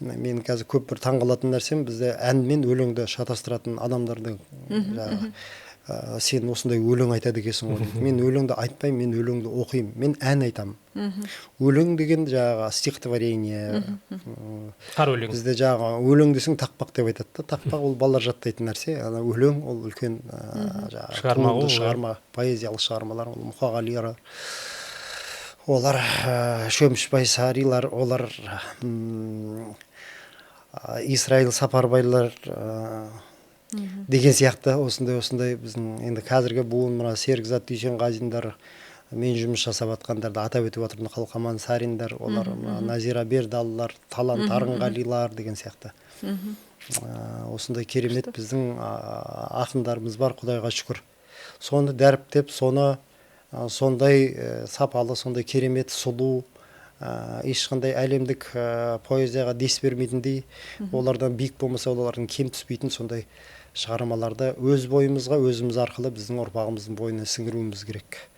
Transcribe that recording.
Мен қазір көп бір таңғалатын нәрсем, бізде ән мен өлеңді шатастыратын адамдардың жаңағы, сен осындай өлең айтады екенсің ғой дейді. Мен өлеңді айтпаймын, мен өлеңді оқимын, мен ән айтамын. Өлең деген жаңағы стихотворение. Қар өлең. Бізде жаңағы өлең десең, тақпақ деп айтады да. Тақпақ ол балалар жаттайтын нәрсе, ана өлең ол үлкен жаңағы шығарма туынды ғой ол, шығарма, поэзиялық шығармалар. Ол Мұқағалилар, олар Шөміш Байсарилар, олар Исраил Сапарбайлар деген сияқты. Осындай біздің енді қазіргі буын, мына Серікзат Дүйсенғазиндар, мен жұмыс жасап жатқандарды атап өтіп жатырмын, Қалқаман Сариндар, олар мына Назира Бердалылар, Талант Арынғалилар деген сияқты. Осындай керемет біздің ақындарымыз бар, Құдайға шүкір. Соны дәріптеп, соны сондай сапалы, сондай керемет, сұлу, ешқандай әлемдік поэзияға дес бермейтіндей, олардан биік болмаса, олардан кем түспейтін сондай шығармаларды өз бойымызға, өзіміз арқылы біздің ұрпағымыздың бойына сіңіруіміз керек.